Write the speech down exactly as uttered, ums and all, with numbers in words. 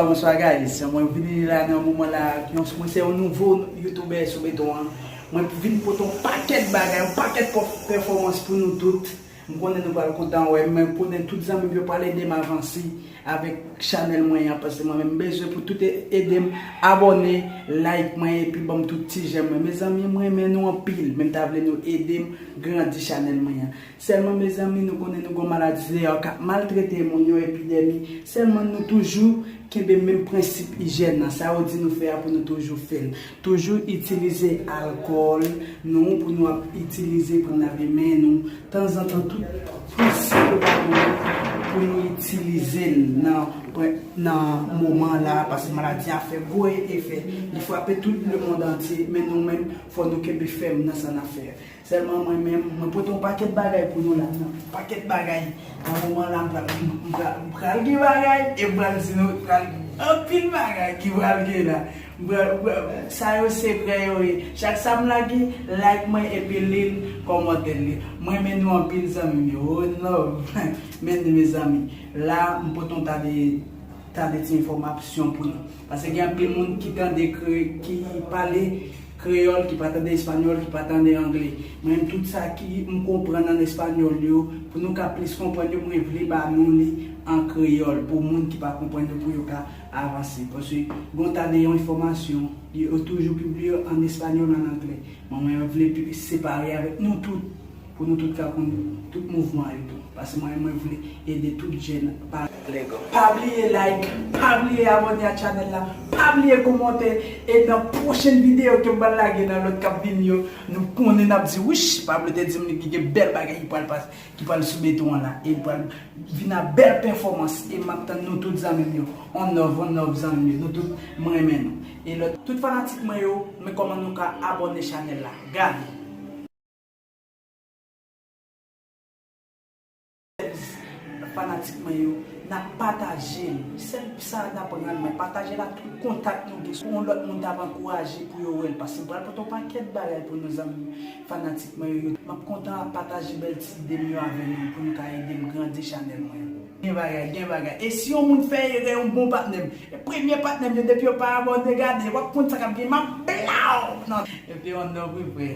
Bonswa guys, mwen vini la nan moman la, mwen se yon nouvo youtubè sou beton an. Mwen vin pote yon pakèt bagay, yon pakèt pèfòmans pou nou tout. M konnen nou pral kontan wè m, mwen konnen tout zanmi m yo pral ede m avanse avèk chanèl mwen an, paske mwen menm m bezwen pou tout ede m abòne, like mwen epi ban m tout ti jèm mwen. Mezanmi, m renmen nou anpil, men m ta vle nou ede m grandi chanèl mwen an. Sèlman mezanmi, nou konnen nou gon maladi deyò k ap maltrete moun yo, epidemi. Sèlman nou toujou kenbe menm prensip ijyèn nan. Sa yo di nou fè a pou nou toujou fè l. Toujou itilize alkòl nou pou nou ap itilize pou n lave men nou. Tanzantan tout prensip yo ba nou pou nou itilize l nan, nan moman la, paske maladi a fè gwo efè. Li frape tout lemonn antye, men nou menm, fò nou kenbe fèm nan sa n ap fè. Sèlman mwen menm, mwen pote yon pakèt bagay pou nou la. Yon pakèt bagay. Nan moman la, m pral, m pral, m pral gen bagay, e m pral di nou, pral gen anpil bagay ki pral gen la. M pral, m pral, sa yo sekrè yo ye. Chak sa m lage, like mwen epi li l, kòmante li. Mwen renmen nou anpil zanmi m yo. One love. Men mezanmi, la, m pote yon ta de, ta de ti enfòmasyon pou nou. Paske gen anpil moun ki tande kre, ki pale kreyòl, ki pa tande espanyòl, ki pa tande angle. Mwen menm, tout sa ki m konprann an espanyòl yo, pou nou ka plis konprann yo, mwen vle ba nou li an kreyòl, pou moun ki pa konprann yo, pou yo ka avanse. Paske gon ta de yon enfòmasyon, yo toujou pibliye an espanyòl, an angle. Mwen, mwen vle pi-, separe avèk nou tout, pou nou tout ka konn tout mouvman yo tou. Paske mwen, mwen vle ede tout jèn pa, pa bliye like, pa bliye abòne a chanèl la, pa bliye kòmante, e nan pwochen videyo ke m pral lage nan lòt k ap vini yo, nou konnen n ap di, wich, Pablo te di m li gen bèl bagay ki pral pas, ki pral sou beton an la, e l pral vin ak bèl pèfòmans, e m ap tann nou tout zanmi m yo, on love, on love zanmi m yo, nou tout, mwen renmen nou. E lòt, tout fanatik mwen yo, men kòman nou ka abòne chanèl la, gade. Fanatik mwen yo, n ap pataje l. Sèl sa n ap rann mwen, pataje l ak tout kontak nou gen. Si yon lòt moun ta ankouraje pou yo wè l, paske m pral pote yon pakèt bagay pou nou zanmi fanatik mwen yo. M ap kontan ap pataje bèl ti ide m yo avè nou pou nou ka ede m grandi chanèl mwen. Gen bagay, gen bagay. E si yon moun fè erè, yon bon patnè m, e premye patnè m yo, depi yo pa abòne, gade, w ap konn sa k ap gen, m ap blaw nan. Epi yon nòb wi frè.